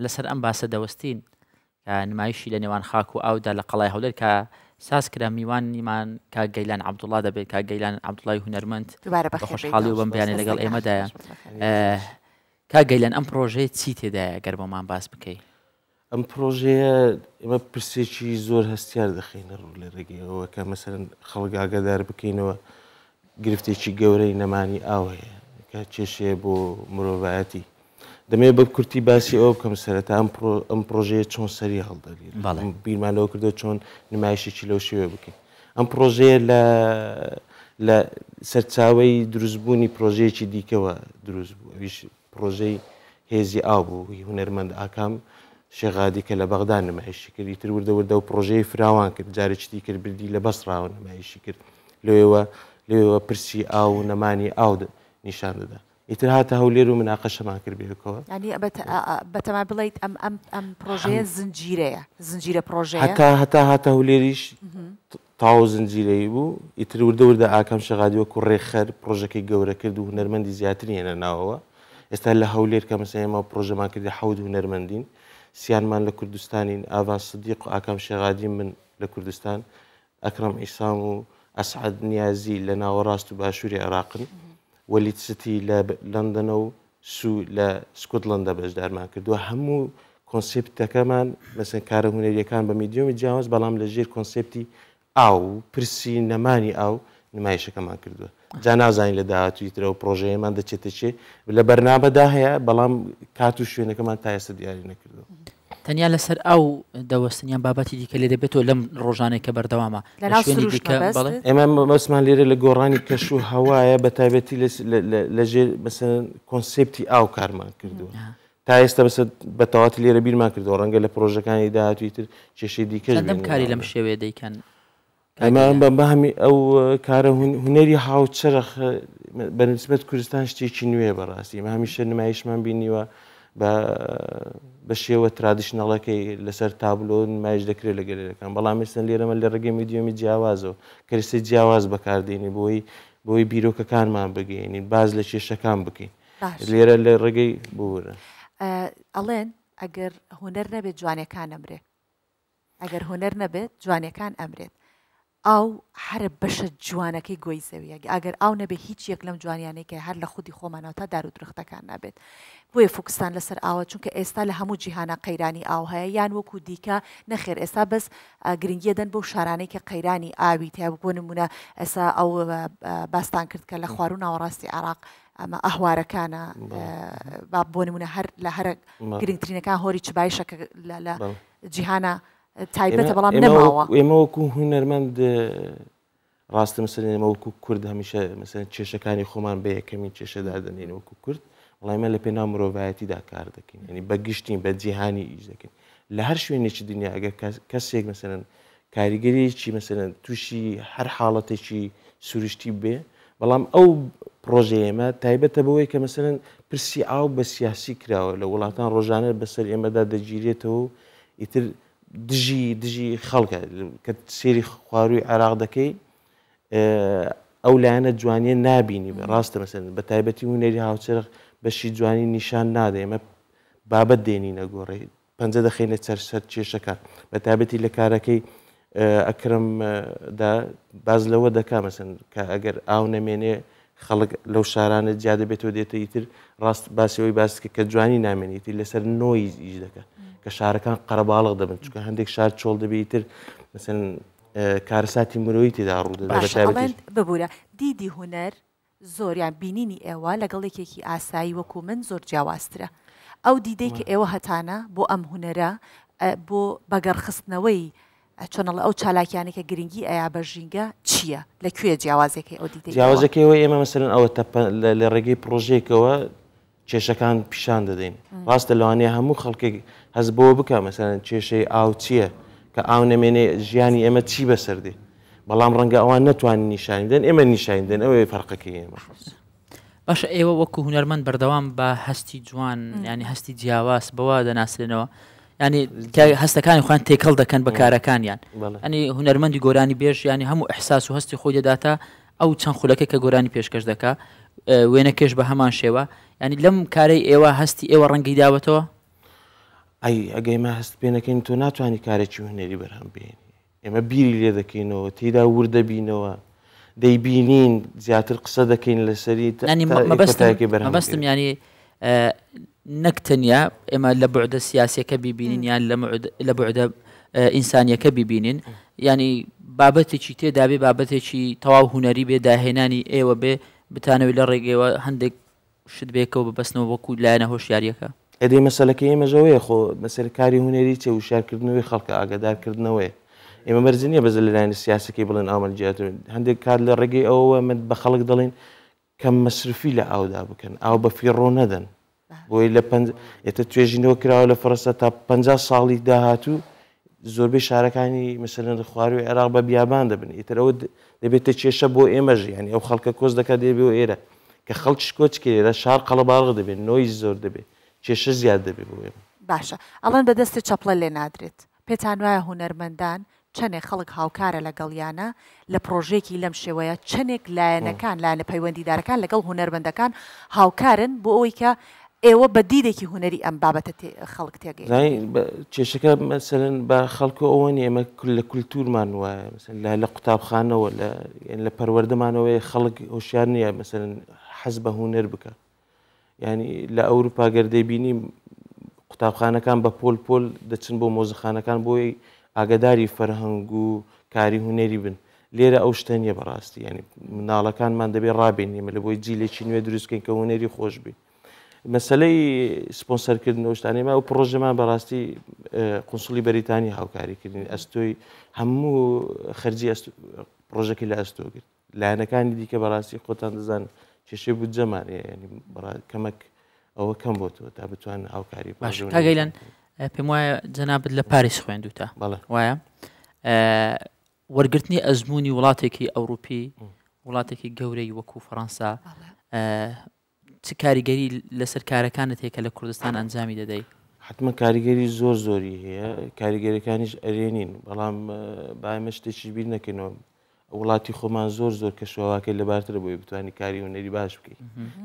لەسەر ئەم باسە دەوەستین کە نمایشی لە نێوان خاک و ئاودا لە قەڵای هەولێر کە ساز کرا میوانیمان کاک گەیلان عەبدوڵا دەبێت کاک گەیلان عەبدوڵای هونەرمەند دووبارە بە بەخێر خۆشحاڵی و بێیتەوە بەم بەیانە لەگەڵ دەستەکان ئێمەدایە خۆش بەخێر. کاک گەیلان ئەم پڕۆژەیە چی تێدایە گەر بۆمان باس بکەی؟ ئەم پڕۆژەیە ئێمە پرسێکی زۆر هەستیار دەخەینە ڕوو لە ڕێگەیەوە کە مەسەرەن خەڵک ئاگادار بکەینەوە گرفتێکی گەورەی نەمانی ئاو هەیە کە کێشەیە بۆ مرۆڤایەتی دەمەوێت بە کورتی باسی ئەوە بکەم سەرەتا ئەم ئەم پرۆژەیە چۆن سەری هەڵدەگرێت بیرمان لەوە کردو چۆن نمایشێکی لەو شێوە بکەین ئەم پرۆژەیە لە لە سەرچاوی دروستبوونی پرۆژەیەکی دیکەوە دروست بوو ئەویش پرۆژەی هێزی ئاو بوو هی هونەرمەند ئاکام شێغادی کە لە بەغدا نمایشی کرد ئیتر وردە وردە و پرۆژەی فراوان کرد جارێکی دیکە بردی لە بەسڕاوە نمایشی کرد لەوێوە لەوێوە پرسی ئاو و نەمانی ئاو نیشان دەدا ئیتر هاتە هەولێر و مناقەشەمان کرد بەیەکەوە. یانی بەتەما بڵێیت ئەم ئەم ئەم پڕۆژەیە زنجیرەیە، زنجیرە پڕۆژەیە؟ هەتا هەتا هاتە هەولێریش تەواو زنجیرەیی بوو، ئیتر وردە وردە ئاکام شەغادی وەکوو ڕێکخەر پڕۆژەکەی گەورە کرد و هونەرمەندی زیاتری هێنا ناوەوە. ئێستا لە هەولێر کە مەسەلەن ئێمە پڕۆژەمان کردی حەوت هونەرمەندین، سیانمان لە کوردستانین، ئاڤان سدیق و ئاکام شێغادی من لە کوردستان، ئەکرەم عیسام و ئەسعەد نیازی لە ناوەڕاست و باشووری عێراقن، وەلید ستی لە لەندەنە و سوو لە سکۆتلەندا بەشدارمان کردووە، هەموو کۆنسێپتەکەمان مەسەن کارە هونەرییەکان بە میدیۆمی جیاواز بەڵام لە ژێر کۆنسێپتی ئاو و پرسی نەمانی ئاو نمایشەکەمان کردووە. جا نازانین لە داهاتووی تر ئەو پڕۆژەیەمان دەچێتە چێ، لە بەرنامەدا هەیە بەڵام کات و شوێنەکەمان تا ئێستا دیاری نەکردووە. تەنیا لەسەر ئاو دەوەستن یان بابەتی دیکە لێ دەبێتەوە لەم ڕۆژانەی کە بەردەوامە لە ناو شوێنی سروشت دیکە مەبەستت؟ بەڵێ. ئێمە مەبەستمان لێرە لە گۆڕانی کەش و هەوایە بە تایبەتی لە ژێر مەسەلەن کۆنسێپتی ئاو کارمان کردووە. تا ئێستا بەسە بە تەواتی لێرە بیرمان کردەوە ڕەنگە لە پرۆژەکانی داهاتووی تر کێشەی دیکەش چەندەم بێنە کاری لەم ناوەوە. شێوەیە دەیکەن؟ ئەمە بە هەمی ئەو کارە هونەری هاوچەرخ بە نسبەت کوردستان شتێکی نوێ بەڕاستی ئمە هەمیشە نمایشمان بینیوە بە بە شێوە traditional ەکەی لەسەر تابلۆ نمایش دەکرێت لە گەلەرەکان بەڵام ئێستا لێرەمە لە ڕێگەی میدیۆمی جیاوازەوە کەرەسەی جیاواز بەکاردێنی بۆی بۆی بیرۆکەکانمان بگەێنین باز لە کێشەکان بکەین لێرە لە ڕێگەی بورە ئەڵێن ئەگەر هونەر نەبێت جوانەکان نەمرێ ئەگەر هونەر نەبێت جوانیەکان ئەمرێت. ئاو هەرە بەشە جوانەکەی گۆی زەویە ئەگەر ئاو نەبێت هیچ یەک لەم جوانیانەی کە هەر لە خودی خۆمانەوە تا دار و درەختەکان نابێت بۆیە فۆکستان لەسەر ئاوە چونکە ئێستا لە هەموو جیهانا قەیرانی ئاو هەیە یان وەکو دیکە نەخێر ئێستا بەس گرنگیە دەن بەو شارانەی کە قەیرانی ئاوی تیا بۆ نمونە ئێستا ئەو باستان کرد کە لە خواروو ناوەڕاستی عێراق ئەمە ئەهوارەکانە با بۆ نمونە هەر لە هەرە گرنگترینەکان هۆری چبایشە کە لە جیهانە تایبەتە بەڵام نەماوە. ئێمە وەکو هونەرمەند ڕاستە مەسەلەن ئێمە وەکو کورد هەمیشە مەسەلەن کێشەکانی خۆمان بە یەکەمین کێشە دادەنێین وەکو کورد بەڵام ئێمە لە پێناو مرۆڤایەتیدا کار دەکەین یعنی بە گشتین بە جیهانی ئیش دەکەین لە هەر شوێنێکی دنیا ئەگەر کەسێک مەسەلەن کاریگەریی مەسەلەن تووشی هەر حاڵەتێکی سروشتی بێ بەڵام ئەو پڕۆژەی ئێمە تایبەتە بەوەی کە مەسەلەن پرسی ئاو بە سیاسی کراوە لە وڵاتان ڕۆژانە بەسەر ئێمەدا دەگیرێتەوە و ئیتر دژی دژی خەڵکە کە سێری خواروی عێراق دەکەی ئەو لایەنە جوانیە نابینی ڕاستە مەسەن بە تایبەتی هونەری هاوچەرخ بەشی جوانی نیشان نادە ئێمە بابەت دێنینە گۆڕێ پەنجە دەخەینە سەر سەر کێشەکان بە تایبەتی لە کارەکەی ئەکرم دا باز لەوە دەکا مەسن کە ئەگەر ئاو نەمێنێ خەڵک لەو شارانە جیا دەبێتەوە دێتە ئیتر ڕاست باسی ئەوی باس کە کە جوانی نامێنێتی لەسەر noise ئیش دەکە کە شارەکان قەرەباڵغ دەبن چونکە هەندێک شار چۆڵ دەبێت ئیتر مەسن کارەساتی مرۆیی تێدا ڕوو دەدا باشە ئەڵێن ببورە دیدی هونەر زۆر یان بینینی ئێوە لەگەڵ یەکێکی ئاسایی وەکو من زۆر جیاوازترە. ئەو دیدەی کە ئێوە هەتانە بۆ ئەم هونەرە بۆ بەگەڕخستنەوەی چۆن ئەڵێ ئەو چالاکیانەی کە گرنگی ئەیا بە ژینگە چییە؟ لە کوێ جیاوازیەکەی ئەو دیدەی ئێوە؟ جیاوازەکەی ئەوەی ئێمە مەسەلەن ئەوە تەپە لە ڕێگەی پڕۆژەیەکەوە کێشەکان پیشان دەدەین ڕاستە لەوانەیە هەموو خەڵکێک هەست بەوە بکە مەسەلەن کێشەی ئاو چییە کە ئاو نەمێنێ ژیانی ئێمە چی بەسەر دێ بەڵام ڕەنگە ئەوان نەتوانن نیشانی بدەن ئێمە نیشانی بدەن ئەوەیە فەرقەکەی ئێمە. باشە ئێوە وەکو هونەرمەند بەردەوام بە هەستی جوان ینی هەستی جیاواز بەوە دەناسرێنەوە ینی هەستەکانی خۆیان تێکەڵ دەکەن بە کارەکانیان ئەنی هونەرمەندی گۆرانی بێژ ینی هەموو احساس و هەستی خۆی دەداتە ئەو چەند خولەکە کە گۆرانی پێشکەش دەکا وێنەکێش بە هەمان شێوە ینی لەم کارەی ئێوە هەستی ئێوە ڕەنگی داوەتەوە؟ ئەی ئەگە ئێمە هەست پێ نەکەین تۆ ناتوانانی کارێکی هونەری بەرهەم بێنی ئێمە بیری لێ دەکەینەوە تێدا وردەبینەوە دەیبینین زیاتر قسە دەکەین لەسەری مەبەستم ینی نەک تەنیا ئێمە لە بوعدە سیاسەکە بیبینین یان لە بوعدە ئینسانیەکە بیبینین ینی بابەتێکی تێدابێ بابەتێکی تەواو هوەری بێ داهێنانی ئێوە بێ بتانەوەی لە ڕێگەیەوە هەندێک شت بەیەکەوە ببەستنەوە وەکو لایەنە هۆشیاریەکە. ئەدی مەسەلەکەی ئێمەش ئەوەیە خۆ مەسەلە کاری هونەری چیە وشیارکردنەوەی خەڵکە ئاگادارکردنەوەیە ئێمە مەرج نییە بەس لە لایەنە سیاسەکەی بڵێن ئاومان جیاتر هەندێک کات لە ڕێگەی ئەوەوە من بە خەڵک دەڵێن کەم مەسرفی لە ئاودا بکەن ئاو بە فیڕۆ نەدەن بۆی لە پەنج ئێتە توێژینەوە کراوە لە فەرەنسا تا 50 ساڵی داهاتوو زۆربەی شارەکانی مەسەلەن خواروی عێراق بە بیابان دەبن ئیتر ئەوە دەبێتە کێشە بۆ ئێمەش یانی ئەو خەڵکە کۆچ دەکات دێ بۆ ئێرە کە خەڵکیش کۆچ کرد ئێرە شار قەڵەباڵغ دەبێت noise زۆر دەبێت کێشە زیاد دەبێت بۆ ئێمە. باشە ئەڵێن بە دەستی چەپڵە لێ نادرێت پێتان وایە هونەرمەندان چەنێک خەڵک هاوکارە لەگەڵیانە لە پڕۆژەیەکی لەم شێوەیە چەنێک لایەنەکان لایەنە پەیوەندیدارەکان لەگەڵ هونەرمەندەکان هاوکارن بۆ ئەوەی کە ئێوە بە دیدێکی هونەری ئەم بابەتە خەڵک تێگەیەنن؟ زانی کێشەکە مەسەلەن بە خەڵک و ئەوە نییە ئێمە لە کولتوورمان وایە مەسەلەن لە لە قوتابخانەوە لە لە پەروەردەمانەوەی خەڵک هۆشیار نییە مەسەلەن حەز بە هونەر بکە یانی لە ئەوروپا گەر دەیبینی قوتابخانەکان بە پۆل پۆل دەچن بۆ مۆزەخانەکان بۆی ئاگداری فەرهەنگ و کاری هونەری بن لێرە ئەو شتە نییە بەڕاستی ینی مناڵەکانمان دەبێ ڕابێنیمە لە بۆی جیلێکی نوێ دروستکەین کە هونەری خۆش بی مەسلەی سپۆنسەرکردن و شتانەی ما ئەو پرۆژەمان بەڕاستی قونسڵی بەریتانی هاوکاریکردنی ئەستۆی هەموو خەرجی پرۆژەکەی لە ئەستۆ گرت لایەنەکانی دیکە بەڕاستی خۆتان دەزان کێشەی بودجەمان هەیە یعنی کەمەک ئەوە کەم بۆتەوە تا بتوان هاوکاری باش کاگەیلەن پێم وایە جەنابت لە پاریس خوێندوتە بەڵێ وایە وەرگرتنی ئەزمموی وڵاتێکی ئەوروپی وڵاتێکی گەورەی وەکو فەڕەنسا چ کاریگەری لەسەر کارەکانت هەیە کە لە کوردستان ئەنجامی دەدەی؟ حەتمەن کاریگەری زۆر زۆری هەیە، کاریگەریەکانیش ئەرێنین، بەڵام با ئێمە شتێکیش بیر نەکەینەوە وڵاتی خۆمان زۆر زۆر کەشوهەواکەی لەبارترە بۆی بتوانانی کاری هونەری باش بکەیت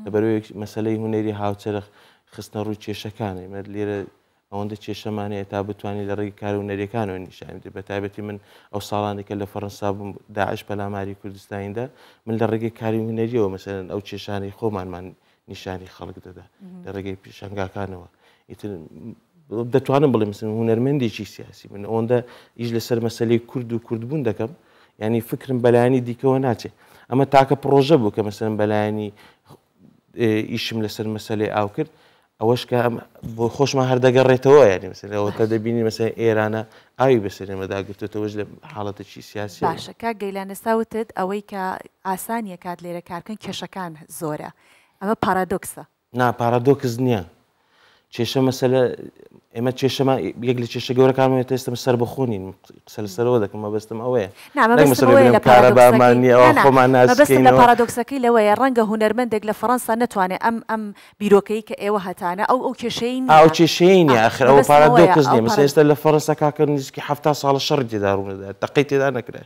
لەبەرەوەی مەسلەی هونەری هاوچەرخ خستنە ڕووی کێشەکانە ئێمە لێرە ئەوەندە کێشەمان هەیە تا بتوانین لە ڕێگەی کارە هونەریەکانەوە نیشانی بدەین بەتایبەتی من ئەو ساڵانەی کە لە فەرەنسا بووم داعش پەلاماری کوردستانی دا من لە ڕێگەی کاری هونەریەوە مەسەلەن ئەو کێشانەی خۆمانمان نیشانی خەڵک دەدا لە ڕێگەی پیشانگاکانەوە ئیتر دەتوانم بڵێم مەسەلەن هونەرمەندێکی سیاسی من ئەوەندە ئیش لەسەر مەسەلەی کورد و کوردبوون دەکەم یعنی فکرم بەلایەنی دیکەوە ناچێت ئەمە تاکە پڕۆژە بوو کە مەسەلەن بەلایەنی ئیشم لەسەر مەسەلەی ئاو کرد ئەوەش کە بۆ خۆشمان هەر دەگەڕێتەوە یعنی مەسەلە ئەوە تا دەبینی مەسەلەن ئێرانە ئاوی بەسەر ئێمەدا گرتووەتەوەش لە حاڵەتێکی سیاسی باشە کاک گەیلان ئێستا وتت ئەوەی کە ئاسانیە کات لێرە کارکەن کێشەکان زۆرە ئەمە پارادۆکسە. نا پارادۆکس نییە کێشە مەسەلە ئێمە کێشەمان یەک لە کێشە گەورەکانمان تا ئێستا سەربەخۆ نین قسە لەسەرەوە دەکەم مەبەستم ئەوەیە نا مەبەستم ئەوەیە لە کارەبامان نییە ئەوە خۆمان مەبەستم لە پارادۆکسەکەی لەوەیە ڕەنگە هونەرمەندێک لە فەڕەنسا نەتوانێت ئەم ئەم بیرۆکەی کە ئێوە هەتانە ئەو ئەو کێشەی نییە ئەو کێشەی نییە ئاخر ئەوە پارادۆکس نییە مەسەلەن ئێستا لە فەڕەنسا کاکە نزیکی 70 ساڵە شەڕی تێدا ڕوونەدا تەقەی تێدا نەکرا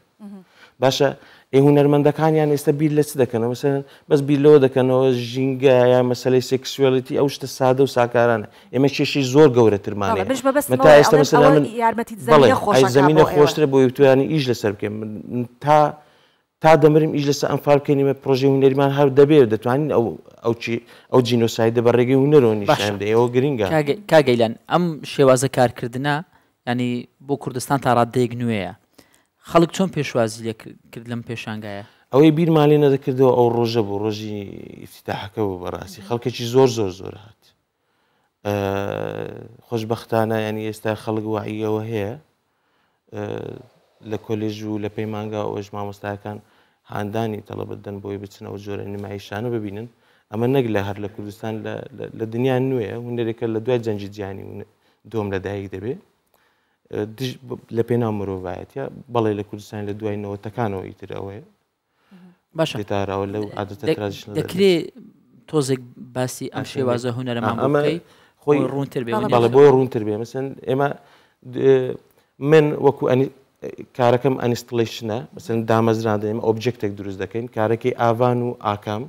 باشە ئێ هونەرمەندەکانیان ئێستا بیر لە چ دەکەنەوە مەسەلەن بەس بیر لەوە دەکەنەوە ژینگە یا مەسەلەی sexuality ئەو شتە سادە و ساکارانە ئێمە کێشەی زۆر گەورەترمان بەڵێ هەیە منیش مەبەستم من تا ئەوەیە ئێستا ئەڵێم مەسەلەن ئەوە من یارمەتیت بەڵێ زەمینە ئەی خۆشەکا زەمینە بۆ ئێوە خۆشترە بۆی بتوانین ئیش لەسەر بکەین من تا تا دەمرم ئیش لەسەر ئەنفال بکەین ئێمە پرۆژەی هونەریمان هەر دەبێ دەتوانین ئەو ئەو چی ئەو جینۆسایدە بە ڕێگەی هونەرەوە باشە نیشان بدەین ئەوە گرنگە کاک کاک گەیلان ئەم شێوازە کارکردنە یانی بۆ کوردستان تا ڕاددەیەک نوێیە خەڵک چۆن پێشوازی لێ کرد لەم پێشانگایە؟ ئەوەی بیرمان لێ نەدەکردەوە ئەو ڕۆژە بوو، ڕۆژی ئیفتیتاحەکە بوو بەڕاستی خەڵکێکی زۆر زۆر زۆر هات. خۆشبەختانە یانی ئێستا خەڵک وەعیەوە هەیە لە کۆلێژ و لە پەیمانگا ئەوەش مامۆستاکان هاندانی تەڵەبە دەن بۆی بچن ئەو جۆرە نمایشانە ببینن ئەمە نەک لە هەر لە کوردستان لە دنیا نوێیە هونەرێکە لە دوای جەنگی جیهانی دووەم لەدایک دەبێ دژ لە پێناو مرۆڤایەتە بەڵێ لە کوردستان لە دوای نەوەتەکانەوە ئیتر ئەوەیە باشە تاراوە لەو عادەتە traditional دەکرێ تۆزێک باسی ئەم شێوازە هونەرەمان ئەمە خۆی ڕوونتر بێ بەڵێ بۆی ڕوونتر بێ مەسەن ئێمە من وەکو ئەنی کارەکەم installation ە مەسەن دامەزراندن ئێمە ئۆبجێکتێک دروست دەکەین کارەکەی ئاڤان و ئاکام.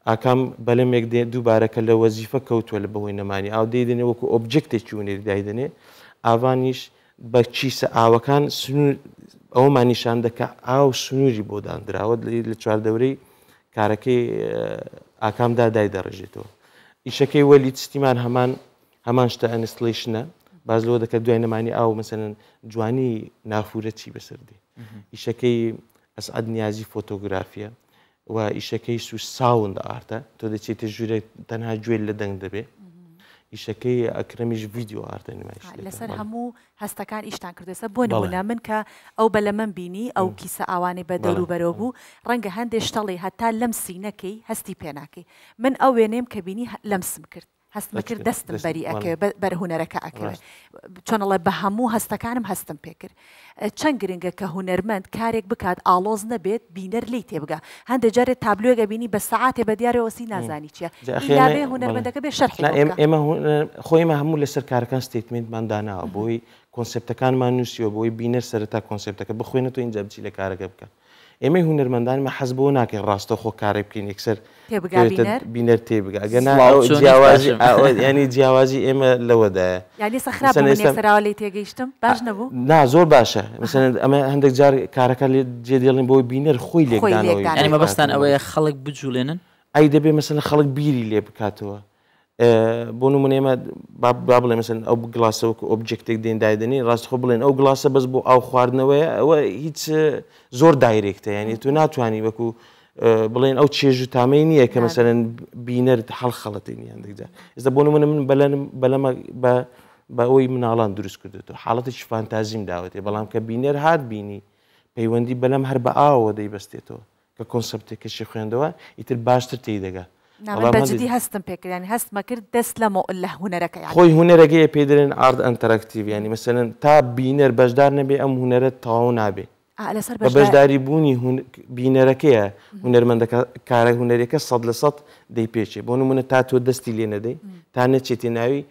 ئاکام بەلەمێک دێ دووبارە کە لە وەزیفە کەوتووە لە بەهۆی نەمانی ئاو دەیدەنێ وەکو ئۆبجێکتێکی هونەری دایدەنێ. ئاڤانیش بە کیسە ئاوەکان سنوور ئەوەمان نیشان دە کە ئاو سنووری بۆ داندراوە لە چواردەورەی کارەکەی ئاکامدا دایدەڕێژێتەوە. ئیشەکەی وەلید ستیمان هەمان هەمان شتە installation ە باس لەوە دەکات دوای نەمانی ئاو مەسەلەن جوانی نافورە چی بەسەر دێ. ئیشەکەی ئەسعەد نیازی فۆتۆگرافیە و ئیشەکەی سو sound art ە تۆ دەچێتە ژوورێک تەنها گوێ لە دەنگ دەبێ. ئیشەکەی ئەکرەمیش video art ە نمایش لەسەر هەموو هەستەکان ئیشتان کردو ئێستا بۆ نمونە من کە ئەو بەلەمەم بینی ئەو کیسە ئاوانەی بە دەوروبەرەوە بوو ڕەنگە هەندێ شتەڵی هەتا لەمسی نەکەی هەستی پێ ناکەی من ئەو وێنەیەم کە بینی لەمسم کرد هەستمە کرد دەستم بەری ئەکەوێ بەر هونەرەکە ئەکەوێ چۆن ئەڵێ بە هەموو هەستەکانم هەستم پێ کرد چەند گرنگە کە هونەرمەند کارێک بکات ئاڵۆز نەبێت بینەر لێی تێبگا هەندێ جارێ تابلۆیەک ئەبینی بە سەعاتێ بە دیارەوە سی نازانی چیە ئیلا بێ هونەرمەندەکە بێ شەرحی بۆ بکا. ئێمە خۆ ئێمە هەموو لەسەر کارەکان statement مان داناوە بۆی کۆنسێپتەکانمان نووسیوە بۆی بینەر سەرەتا کۆنسێپتەکە بخوێنێتەوە ئینجا بچی لە کارەکە بکا. ئێمەی هونەرمەندان مە حەز بەوە ناکەین ڕاستەوخۆ کارێک بکەین یەکسەر تێبگا بینەر بینەر تێبگا ئەگەر نا سڵاو چۆنی جیاوازی باشم. ئەوە یانی جیاوازی ئێمە لەوەدایە یانی ئێستا خراپ مەسەلەن بوو من ئێستا یەکسەر ئاوا لێی تێگەیشتم باش نەبوو؟ نا زۆر باشە مەسەلەن ئەمە هەندێک جار کارەکە لێ جێ دێڵین بۆی بینەر خۆی خۆی لێکدانەوەی یانی لێکدانەوەی بۆ مەبەستان بکاتەوە ئەوەیە خەڵک بجوڵێنن؟ ئەی دەبێ مەسەلەن خەڵک بیری لێ بکاتەوە بۆ نمونە ئێمە با بڵێ مەسەلەن ئەو گڵاسە وەکو object ێک دێن دایدەنین ڕاستخۆ بڵێن ئەو گڵاسە بەس بۆ ئاو خواردنەوەیە ئەوە هیچ زۆر direct ە یعنی تو ناتوانانی وەکو بڵێن ئەو چێژ و تامەی نییە کە مەسەلەن بینەر هەڵخەڵەتێنی هەندێکجار ئێستا بۆ نمونە من بەلەم بەلەمە بە بە ئەوەی مناڵان دروست کردێتەوە حاڵەتێکی فانتازیم داوەتێ بەڵام کە بینەر هات بینی پەیوەندی بەلەم هەر بە ئاوەوە دەیبەستێتەوە کە کۆنسێپتەکەشی خوێندەوە ئیتر باشتر تێی دەگا. نا من بەڵام بە هەندێک جدی هەستم پێ کرد یانی هەستمە کرد دەست لە مۆ لە هونەرەکە یانی. خۆی هونەرەکەیە پێی دەلێن art interactive یانی مەسەلەن تا بینەر بەشدار نەبێ ئەم هونەرە تەواو نابێ. ئا لەسەر بە بەشدار. بەشداری بوونی هون بینەرەکەیە هونەرمەندەکە کارە هونەریەکە 100% دەیپێچێ. بۆ نموونە تا تۆ دەستی لێ نەدەی تا نەچێتێ ناوی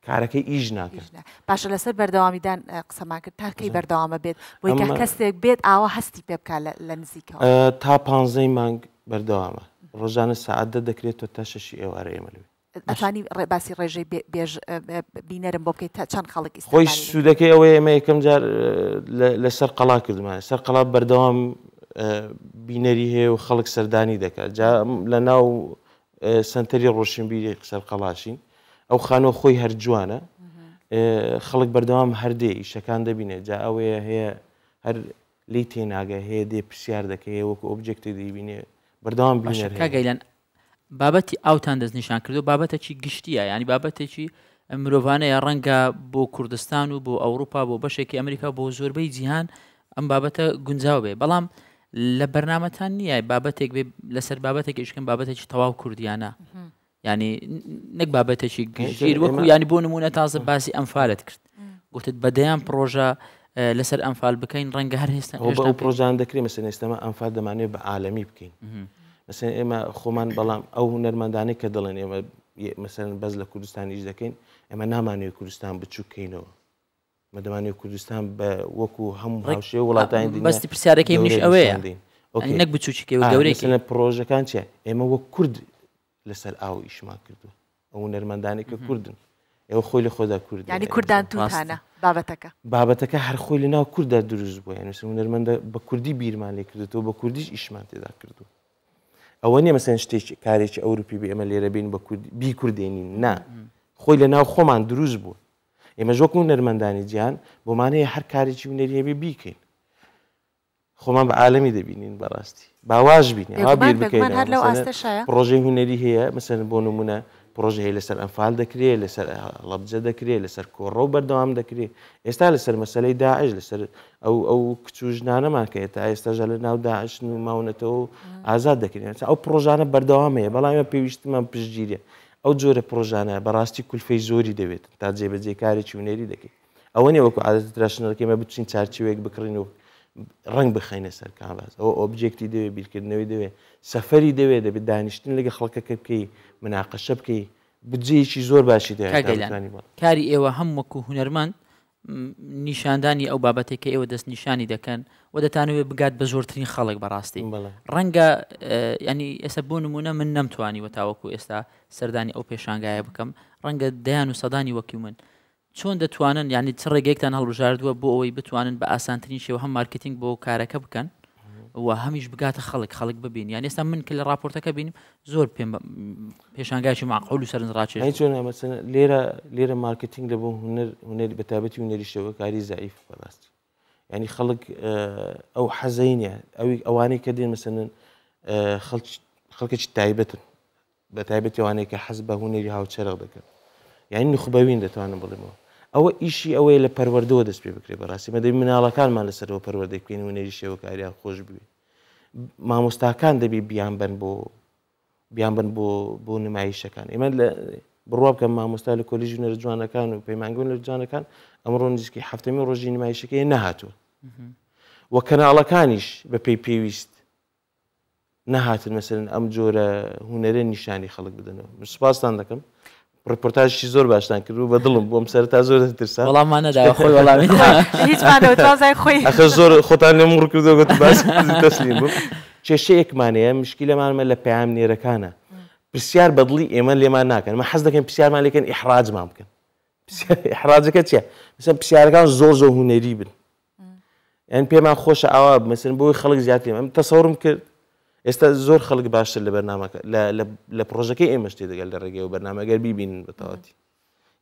کارەکەی ئیش ناکە. باشە لەسەر بەردەوامیدان قسەمان کرد تا کەی بەردەوامە بێت بۆی کە کەسێک بێت ئاوا هەستی پێ بکات لە نزیکەوە؟ تا پانزەی مانگ بەردەوامە ڕۆژانە سەعات دە دەکرێتەوە تا شەشی ئێوارە ئێمە لەوێ. ئەتوانی باسی ڕێژەی بێژ بینەرم بۆ بکەیت تا چەند خەڵک خۆی سوودەکەی ئەوەیە ئێمە یەکەم جار لەسەر قەڵا کردمان سەر قەڵا بەردەوام بینەری هەیە و خەڵک سەردانی دەکات جا لە ناو سەنتەری ڕۆشنبیری سەرقەڵاشین ئەو خانووە خۆی هەر جوانە خەڵک بەردەوام هەردێ ئیشەکان دەبینێت جا ئەوەیە هەیە هەر لی تێناگە هەیە دێ پرسیار دەکەی وەکو object ێک دەیبینێ بەردەوام بینەر هەیە. کاک گەیلان بابەتی ئاوتان دەستنیشان کردو بابەتێکی گشتیە ینی بابەتێکی مرۆڤانەیە ڕەنگە بۆ کوردستان و بۆ ئەوروپا بۆ بەشێکی ئەمریکا بۆ زۆربەی جیهان ئەم بابەتە گونجاو بێ بەڵام لە بەرنامەتان نییە بابەتێک بێ لەسەر بابەتێک ئیشکەن بابەتێکی تەواو کوردیانە ینی نەک بابەتێکی گشتگیر وەکو ینی بۆ نمونە تازە باسی ئەمفالت کرد گوتت بەدەیان پرۆژە لەسەر ئەمفال بکەین ڕەنگە هەر هێستا ئەو پرۆژان دەکرێت مەسەن ئێستەمە ئەمفال دەمانێت بە عالەمی بکەین مەسەن ئێمە خۆمان بەڵام ئەو هونەرمەندانەی کە دەڵێن ئێمە مەسەن بەس لە کوردستان ئیش دەکەین ئێمە نامانەوێت کوردستان بچووکەینەوە ئێمە دەمانەوێت کوردستان بە وەکو هەموو هاوشێوە وڵاتانی دنیا بەستی پرسیارەکەی منیش گەورە ئەوەیە نیشان دەین. یعنی okay. نەک بچووکیکەی و گەورەی مەسەلەن پرۆژەکان چیە ئێمە وەک کورد لەسەر ئاو ئیشمان کردووە ئەو هونەرمەندانەی کە کوردن ئێوە خۆی لە خۆدا کوردن یعنی کوردان توتانە بابەتەکە بابەتەکە هەر خۆی لە ناو کورددا دروست بووە یعنی مەسەلەن هونەرمەندە بە کوردی بیرمان لێ کردێتەوە بە کوردیش ئیشمان تێدا کردووە ئەوە نییە مەسەلەن شتێکی کارێکی ئەوروپی بێ ئێمە لێرە بین بە کوردی بیکوردێنین نا خۆی لە ناو خۆمان دروست بووە ئێمەش وەکو هونەرمەندانی جیهان بۆمان هەیە هەر کارێکی هونەری هەبێ بیکەین خۆمان بە عالەمی دەبینین بەڕاستی باواش بین وا بیر بکەینەوە هەر لەو مەسەلەن ئاستەشایە پڕۆژەی هونەری هەیە مەسەلەن بۆ نمونە پڕۆژە هەیە لەسەر ئەنفال دەکرێ لەسەر هەڵەبجە دەکرێ لەسەر کۆڕەو بەردەوام دەکرێ ئێستا لەسەر مەسەلەی داعش لەسەر ئەو ئەو کچ و ژنانەمان کە تا ئێستاژە لە ناو داعشن و ماونەتەوە و ئازاد دەکرێن ئەو پڕۆژانە بەردەوام هەیە بەڵام ئێمە پێویستمان پشتگیریە ئەو جۆرە پڕۆژانە بەڕاستی کولفەی زۆری دەوێت تا جێبەجێکارێکی هونەری دەکەیت ئەوە نیە وەکو عادەتە تراشنەکەی ئێمە بچین چارچێوەیەک بکڕین و ڕەنگ بخەینە سەر کانڤاس ئەوە object ی دەوێت بیرکردنەوەی دەوێت سەفەری دەوێت دەبێت دانیشتن لەگە خەڵکەکە بکەی مناقەشە بکەی بودجەیەکی زۆر باشی دەوێت کاک تا گەیلان بتوانی بڵێ. کاری ئێوە هەم وەکو هونەرمەند نیشاندانی ئەو بابەتێک کە ئێوە دەستنیشانی دەکەن و دەتانەوێت بگات بە زۆرترین خەڵک بەڕاستی ڕەنگە ینی ئێستا بۆ نمونە من نەمتوانیوە تاوەکو ئێستا سەردانی ئەو پێشانگایە بکەم ڕەنگە دەیان و سەدانی وەکی من چۆن دەتوانن یانی چ ڕێگەیەکتان هەڵبژاردووە بۆ ئەوەی بتوانن بە ئاسانترین شێوە هەم مارکتینگ بۆ کارەکە بکەن و هەمیش بگاتە خەڵک خەڵک ببین یان ئێستا من کە لە راپۆرتەکە بینیم زۆر پێم پێشانگایکی معقول و سەرنجڕاکێش ئەی چۆن مەسەن لێرە لێرە مارکتینگ لە بۆ هونەر هونەری بە تایبەتی هونەری شێوەکاری زەعیف بەڕاستی یعنی خەڵک ئەو حەزەی نییە ئەوی ئەوانەی کە دێن مەسەن خەڵک خەڵکێکی تایبەتن بە تایبەتی ئەوانەی کە حەز بە هونەری هاوچەرخ دەکەن یانی نوخبەوین دەتوانم بڵێمەوە ئەوە ئیشی ئەوەیە لە پەروەردەوە دەست پێ بکرێ بەڕاستی مە دەبی مناڵەکانمان لەسەرەوە پەروەردەی بکەین هونەری شێوەکاریان خۆش بوێ مامۆستاکان دەبی بیان بن بۆ بیان بن بۆ بۆ نمایشەکان ئێمە لە بڕوا بکەم مامۆستا لە کۆلیژی هونەرە جوانەکان و پەیمانگە هونەرە جوانەکان ئەمڕۆ نزیکەی هەفتەمین ڕۆژی نمایشەکەی نەهاتووە و کەناڵەکانیش بە پێی پێویست نەهاتن مەسەلەن ئەم جۆرە هونەرە نیشانی خەڵک بدەنەوە من سوپاستان دەکەم ڕپۆرتاژی زۆر باشتان کرد و بە دڵم بۆم سەرتا زۆر دەترسا وەڵاممان نەداوە خۆی وەڵامی دا. هیچمانەوە تازای خۆی ئەخە زۆر خۆتان لێم ڕ کردەوە گوتم باس تەسلیم بووم کێشەیەکمان هەیە مشکیلەمانمە لە پەیامنێرەکانە پرسیار بەدڵی ئێمە لێمان ناکەن مە حەز دەکەن پرسیارمان لێکەن ئیحراجمان بکەن ئیحراجەکە چییە مثلا پرسیارەکان زۆر زۆر هونەری بن یان پێمان خۆشە ئاوا مەسن بۆی خەڵک زیاتر ئەم تەسەورم کرد ئێستا زۆر خەڵک باشتر لە بەرنامەکە لە پرۆژەکەی ئێمەش تێدەگەل لە ڕێگەی و بەرنامە گەر بیبینن بە تەواتی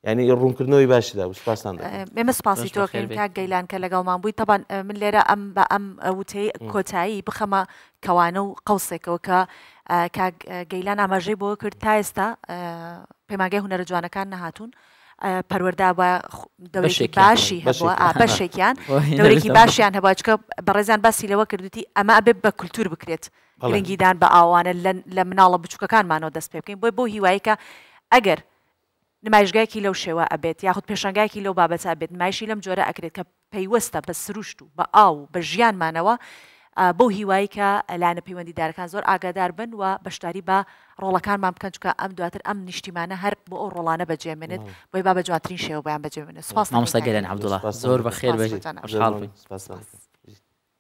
یعنی ڕوونکردنەوەی باشی دا سپاستان دەکەم. ئێمە سپاسی تۆ کەین کاک گەیلان کە لەگەڵمان بووی تەبان من لێرە ئەم بە ئەم وتەی کۆتایی بخەمە کەوانە و قەوسێکەوە کە کاک گەیلان ئاماژەی بۆ کرد تا ئێستا پەیمانگای هونەرە جوانەکان نەهاتوون پەروەردە بە دەورێکی باشی هەبووە بەشێکیان دەورێکی باشیان هەبووە چکە بەڕێزیان باسی لەوە کردوتی ئەمە ئەبێ بە کولتور بکرێت گرنگیدان بە ئاوانە لە مناڵە بچووکەکانمانەوە دەست پێ بکەین بۆی بۆ هیوایکە ئەگەر نمایشگایەکی لەو شێوە ئەبێت یاخود پێشانگایەکی لەو بابەتە ئەبێت نمایشی لەم جۆرە ئەکرێت کە پەیوەستە بە سروشت و بە ئاو و بە ژیانمانەوە بەو هیوای کە لایەنە پەیوەندیدارەکان زۆر ئاگادار بن و بەشداری بە ڕۆڵەکانمان بکەن چونکە ئەم دواتر ئەم نیشتیمانە هەر بۆ ئەو ڕۆڵانە بەجێمێنێت بۆی با بە جوانترین شێوە بۆیان بەجێ بمێنێت. سوپاس مامۆستا گەلێن عەبدوڵا زۆر بەخێر بێی خۆشحاڵ بووین. سوپاس.